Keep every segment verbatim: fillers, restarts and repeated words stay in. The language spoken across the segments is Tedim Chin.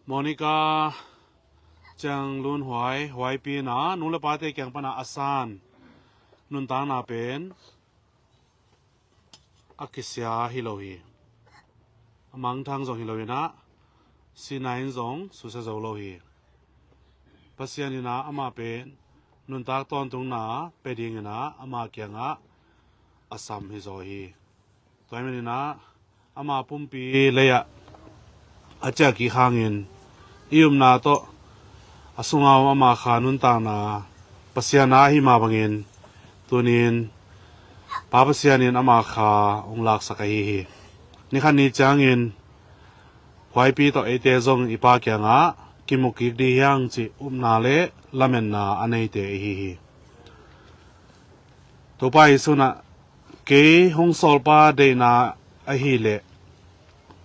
Monica Ciang Lun Huai, Huaipi in ah nu le pate kiang pana a san nuntakna pen a kisia hi lo hi. A mangthang zong hi lo in ah, sihna in zong susia zo lo hi. Pasian in ah ama pen nuntak tawntungna pe dingin ah ama kiangah a sam hi zaw hi. Tua hi manin ah ama pumpi lei-ah a ciah kik hangin i upna tawh a sunga om ama kha nuntakna Pasian a ahi mah bangin tunin Pa Pasian in ama kha hong laksak ahi hi. Nikhat ni ciangin Huaipi tawh eite zong i Pa kiangah kimu kik ding hi hang cih upna le lametna a neite ihi hi. Topa Jesu in ah kei hong sawlpa deihna ahih leh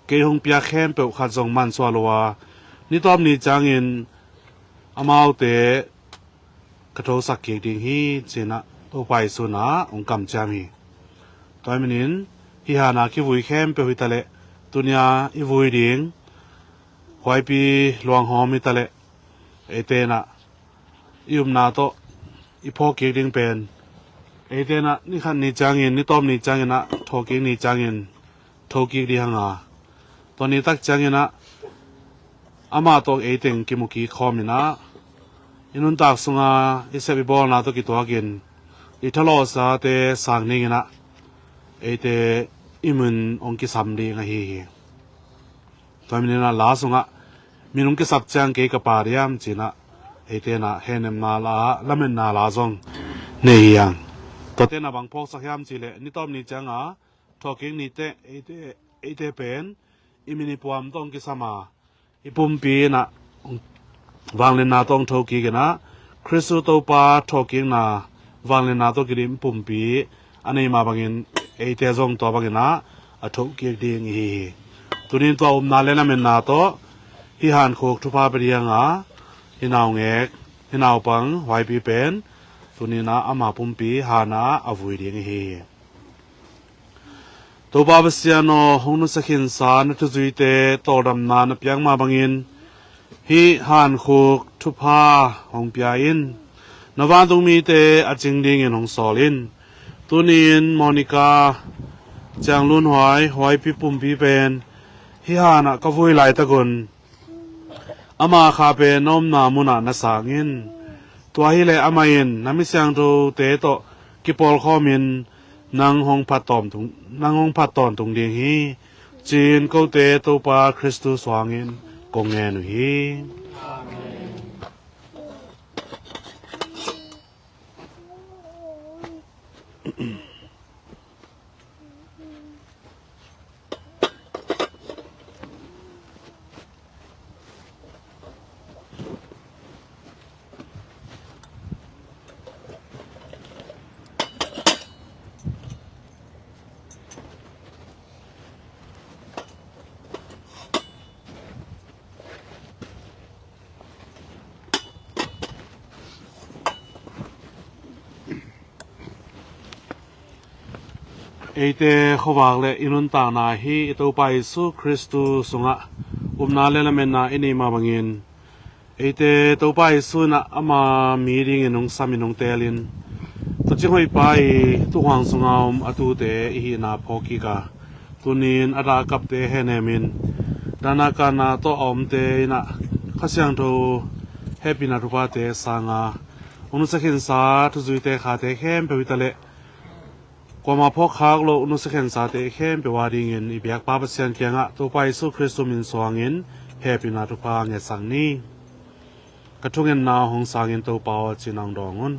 kei hong piak khempeuh khat zong mansuah lo a, ni tawp ni ciangin amaute ka thosak kik ding hi, ci-in ah Topa Jesu in ah hong kamciam hi. Tua hi manin hih hana kivui khempeuh hi taleh, tuni-a i vui ding Huaipi luanghawm hi taleh, eite in ah i upna tawh i phawk kik ding pen eite in ah nikhat ni ciangin, ni tawp ni ciangin ah, thawhkik ni ciangin thokik ding hi hang a, tua ni tak ciangin ah amah tawh ei teng kimu kik khawm in ah, i nuntak sunga i sep i bawlna tawh kituakin i thalawhsate sang dingin ah eite i min hong kisam ding ahi hi. Tua hi manin ah la sungah, "Min hong kisap ciang kei ka pha diam?" ci-in ah eite in ah hehnepna la, lametna la zong nei hi hang. Tuate in ah bang phawksak hiam cih leh, ni tawp ni ciang a thawhkik ni teh eite, eite pen i min i puam tawh hong kisam a, i pumpi in ah vangliatna tawh hong thokik in ah, Khristu Topa thawhkikna vangliatna tawh kidim pumpi a nei mah bangin eite zong tua bangin ah a thokik ding ihi hi. Tunin tua upna le lametna tawh hih hankhuk thupha pia ding hi hang a, hih naungek, hih naupang Huaipi pen tunin ah ama pumpi hana a vui ding ihi hi. Topa Pasian aw, hong nusia khinsa na thuzuite tawldamna na piak mah bangin hih hankhuk thupha hong pia in. Na vantung mite a cing dingin hong sawl in. Tunin Monica Ciang Lun Huai, Huaipi pumpi pen hih hanah ka vui laitak un ama kha pen na omna munah na sang in. Tua hileh amah in na mi siangthote tawh kipawlkhawmin nang hong phat tawntung, nang hong phat tawntung ding hi, ci-in kote Topa Khristu suangin kong ngen uh hi. Amen. Eite khuavak le i nuntakna hi i Topa Jesu Khristu sungah upna le lametna i neih mah bangin, eite Topa Jesu in ah ama mi dingin hong samin hong teelin, tuucing hoihpa i tuukhuang sunga om a tuute i hihna phawkkik a, tunin a dah a kapte hehnemin, dahna kahna tawh a omte in ah Kha Siangtho hehpihna thuphate sanga, hong nusia khinsa thuzuite khate khempeuh hi taleh, kuamah phawkkhak loh nusia khinsate khempeuh a dingin i biak Pa Pasian kiangah Topa Jesu Khristu min suangin hehpihna thupha ngetsak ni. Ka thungetna hong sangin Topa aw, ci-in hong dawng un.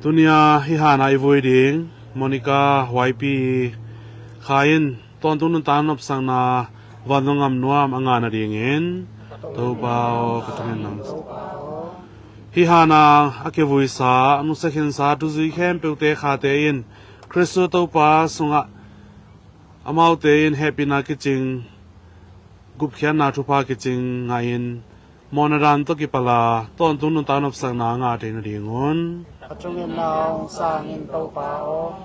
Tuni-a hih hana i vui ding Monica Huaipi kha in tawntung nuntak nopsakna vantung gam nuam a ngah nadingin Topa aw, ka thungetna hong, hih hana a kivuisa, a nusia khinsa thuzui khempeuhte khate in Khristu Topa sungah amaute in hehpihna kicing, gupkhiatna thupha kicing ngahin, mawhna dan tawh kipala tawntung nuntak nopsakna ngah thei nadingun. Ka thungetna hong sangin Topa aw.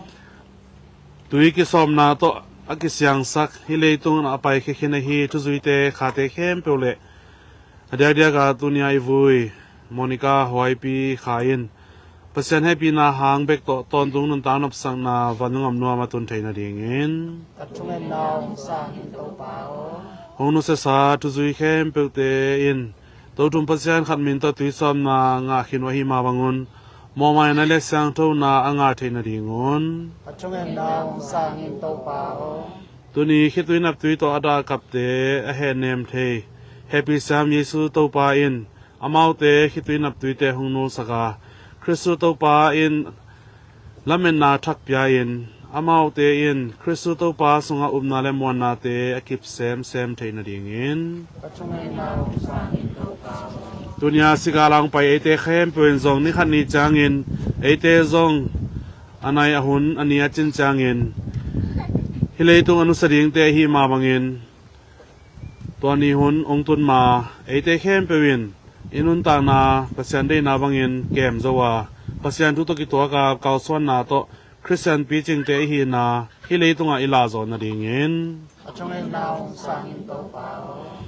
Tui kisawpna tawh a kisiangsak, hih leitungah a paikhia khin ahi thuzuite khate khempeuh le a diakdiaka tuni-a i vui Monica Huaipi Kha in Pasian hehpihna hang bek tawh tawntung nuntak nopsakna vantung gam nuam a tun theih nadingin. Ka thungetna hong sang in, Topa aw. Hong nusiasa thuzui khempeuhte in Tothum Pasian khat min tawh tuisawpna ngah khin uh ahi mah bangun, mawhmaina le siangthona a ngah theih nadingun. Ka thungetna hong sang in, Topa aw. Tuni khitui naptui tawh a dah a kapte a hehnem thei, hehpih siam Jesu Topa in amaute khitui naptuite hong nulsak a, Khristu Topa in lametna thak pia-in, amaute in Khristu Topa sungah upna le muannate a kip semsem theih nadingin. Ka thungetna hong sang in, Topa aw. Tuni-a sika lang pai eite khempeuh in zong ni khat ni ciangin, eite zong a nai a hun a ni a cin ciangin, hih leitung a nusia dingte ahi mah bangin, tua ni hun hong tun ma eite khempeuh in i nuntakna Pasian deihna bangin kem zo a, Pasian thu tawh kituak a kalsuanna tawh Khristian picingte i hihna hih leitungah i lahzaw nadingin. A thungetna hong sang in, Topa aw.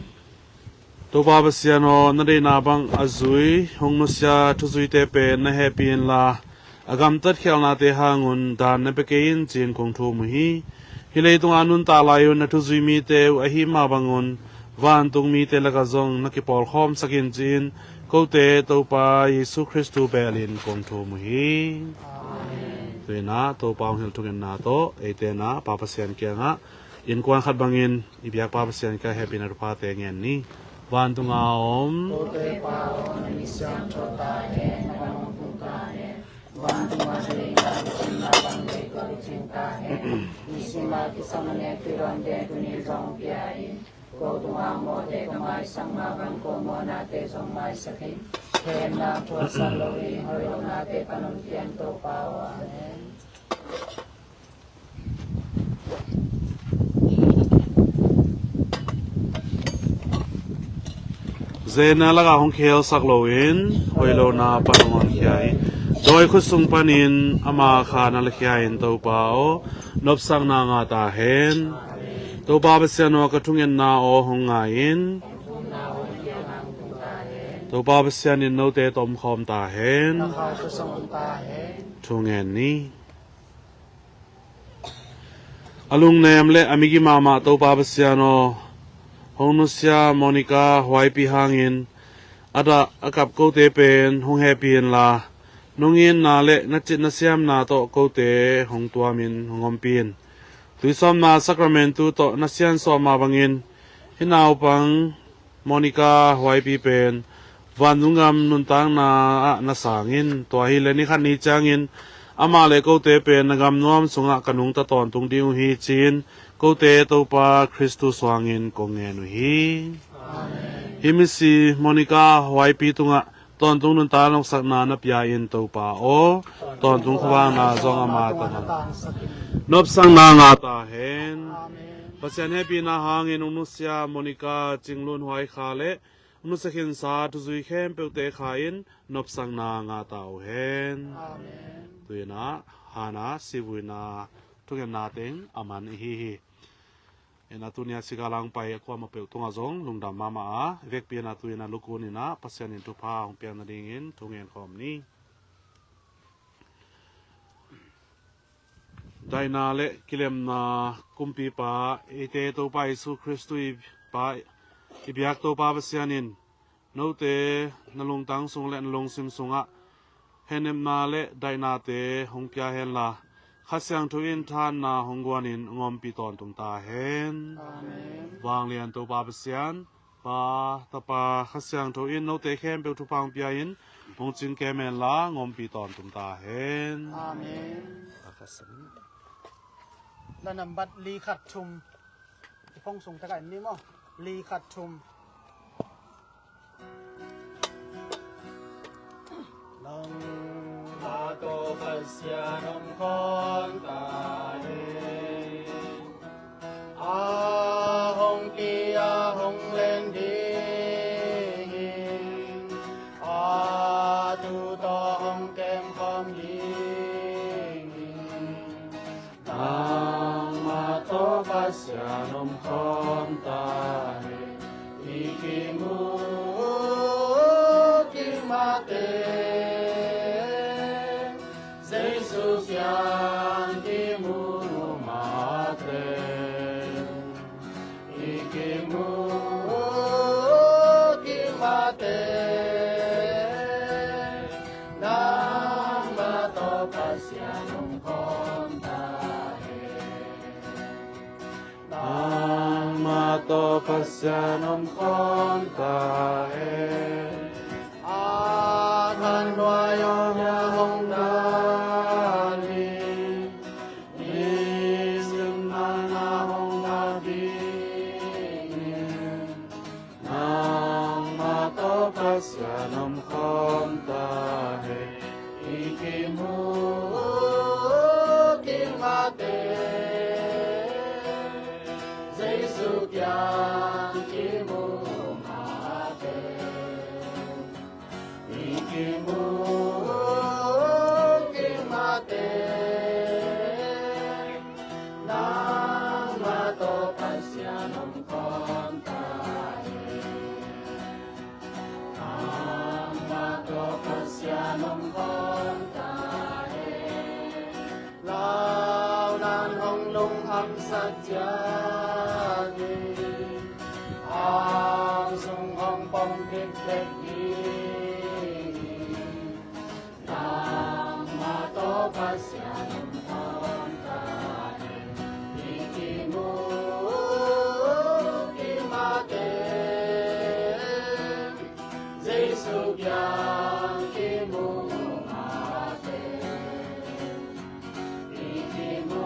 Topa Pasian aw, na deihna bang a zui hong nusia thuzuite pen na hehpih inla, a gamtat khialhnate hangun daan na pia kei in ci-in kong thum uh hi. Hih leitungah a nuntak lai-un na thuzui mite uh ahi mah bangun, vantung mite lakah zong na kipawlkhawmsak in ci-in kote Topa Jesu Khristu belin kong thum uh hi. Amen. Tuinah Topa hong hilh thungetna tawh eite na Pa Pasian kiangah innkuan khat bangin i biakpa Pasian kiangah hehpihna thuphate ngen ni. Vantunga om. Kote Pa aw, na min siangtho ta hen, na gam hong tung ta hen. Vantunga na deihna, na ginna bang leitungah a cing ta hen. Nisim a kisam a nek tuidawnte tuni zong pia in. Ko tungah mawhte ka maisak mah bang ko mawhnate zong maisak in. Hehna thuaksak loin hoih lohnate pan hong pia in, Topa aw. Amen. Zeina lakah hong khelsak loin hoih lohna pan hong honkhia in, dawi khut sung panin ama kha na lakhia in, Topa aw, nopsakna ngah ta hen. Topa Pasian aw, ka thungetna aw hong ngai in. Topa Pasian in note tawh omkhawm ta hen. Thungen ni. A lungnem le a migi mahmah Topa Pasian aw, hong nusia Monica Huaipi hangin a dah a kap kote pen hong hehpih inla, nong itna le na citna siamna tawh kote hong tuamin hong ompih in. Tuisawpna sakramentu tawh na siansuah mah bangin hih naupang Monica Huaipi pen vantung gam nuntakna ah na sang in. Tua hileh ni khat ni ciangin amah le kote pen na gam nuam sungah ka nungta tawntung ding uh hi ci-in kote Topa Khristu suangin kong ngen uh hi. Amen. Hih misi Monica Huaipi tungah tawntung nuntak nopsakna na pia in, Topa aw, tawntung khuavakna zong ama tangah nopsakna ngah ta hen. Amen. Pasian hehpihna hangin hong nusia Monica Cinglun Huai Kha le hong nusia khinsa thuzui khempeuhte Kha in nopsakna ngah ta uh hen. Amen. Tuinah hana sivuina thungetna teng a man ihi hi. Ina tunia sika lang pai a kuamah peuh tungah zong lungdam mahmah a, vekpi ina tuina lukun ina Pasian in thupha hong piak nadingin thungen khawm ni. Daihna le kilemna kumpipa eite Topa Jesu Khristu i Pa, i biak Topa Pasian in note na lungtang sung le na lungsim sungah hehnepna le daihnate hong pia henla, Kha Siangtho in thahatna hong guanin hong ompih tawntung ta hen. Amen. Vanglian Topa Pasian, Pa, Tapa, Kha Siangtho in note khempeuh thupha hong pia in hong cingkem henla hong ompih tawntung ta hen. Amen. La nambat li khat thum. I phone sung takah en ni maw? Li khat thum. Nangmah tawh Pasian om khawm ta hen. A hong pi a hong len ding in, a tu tawh hong kem khawm ding in. Nangmah tawh Jesu kiang kimu mate, i kimu kik mate, nangmah tawh Pasian om khawm ta hen. Nangmah tawh Pasian om khawm ta hen. A khan nuai-ah hong na ni, nisim na hong na ding in, nangmah tawh Pasian om khawm ta hen. I kimu kik mate, Jesu kiang kimu mate, i kimu kik mate, nangmah tawh Pasian om khawm ta hen. Nangmah tawh Pasian om khawm ta hen. Launan hong lunghamsak ciat ni, hau sung hong pom dikdek ding. Nangmah tawh Pasian om khawm ta hen. I kimu kik mate, Jesu kiang kimu mate, i kimu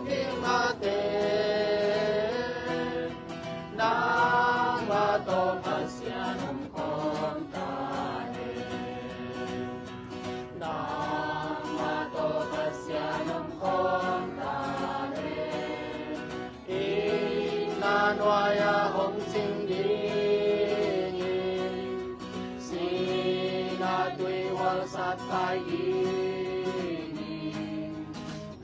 kik mate, nangmah tawh Pasian om khawm ta hen. Nangmah tawh Pasian om khawm ta hen. Itna nuai-ah hong cing ding in, sihna tuihual satkai ding in,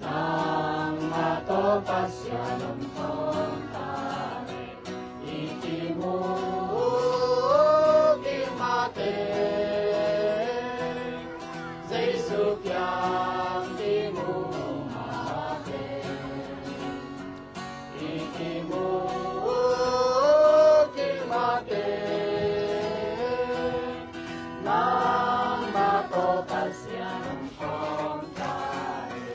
nangmah tawh Pasian om khawm ta hen. I kimu kik mate, Jesu kiang kimu mate, i kimu kik mate, nangmah tawh Pasian om khawm ta hen.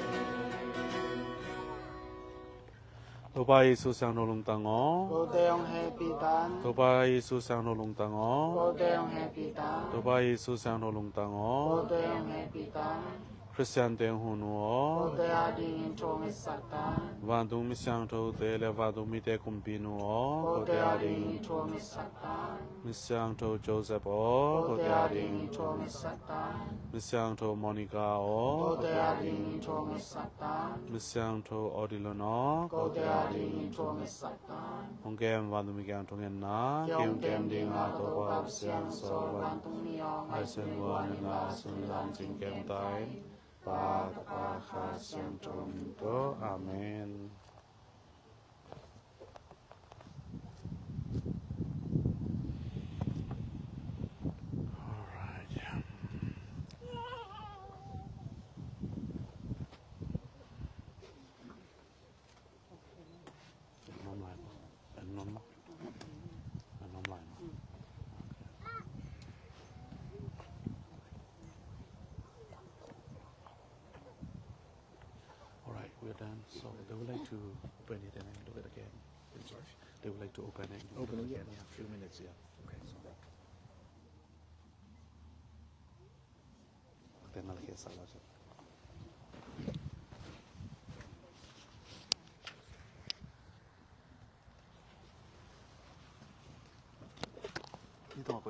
Topa Jesu siangtho lungtang aw. Kote hong hehpih ta in. Topa Jesu siangtho lungtang aw. Kote hong hehpih ta in. Topa Jesu siangtho lungtang aw. Kote hong hehpih ta in. Khristiante hun uh aw. Kote adingin thu hong hisak ta in. Vantung mi siangthote le vantung mite kumpi nu aw. Kote adingin thu hong hisak ta in. Mi siangtho Joseph aw. Kote adingin thu hong hisak ta in. Mi siangtho Monica aw. Kote adingin thu hong hisak ta in. Mi siangtho Odilon aw. Kote adingin thu hong hisak ta in. Hong kem vantung mi kiang thungetna, hong kem ding a Topa Pasian sawltak vantung mi aw, ngaihsun lua in la, sun lam cing kem ta in. Pa, Tapa, Kha Siangtho min tawh. Amen. All right. Nom lai maw? An nom maw? An nom lai maw? All right, we're done. So they would like to open it and then do it again. Sorry? They would like to open it and do it again. Yeah, a few minutes, yeah. Okay,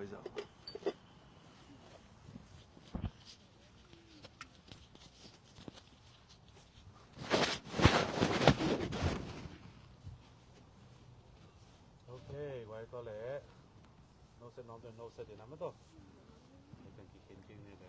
so. Okay, wai to le. No se nom de no se de na ma to. Ai kan ki ken ken ne de.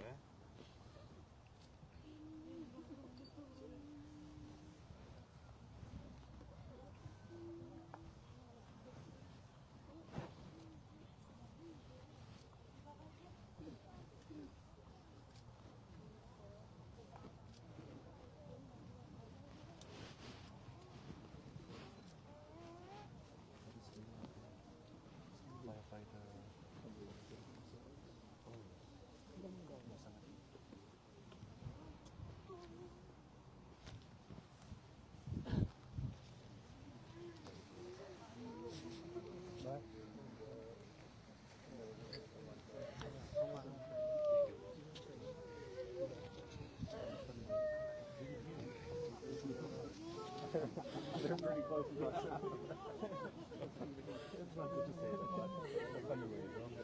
They're pretty close to us. It's not good to say it like that. In a funny way, though.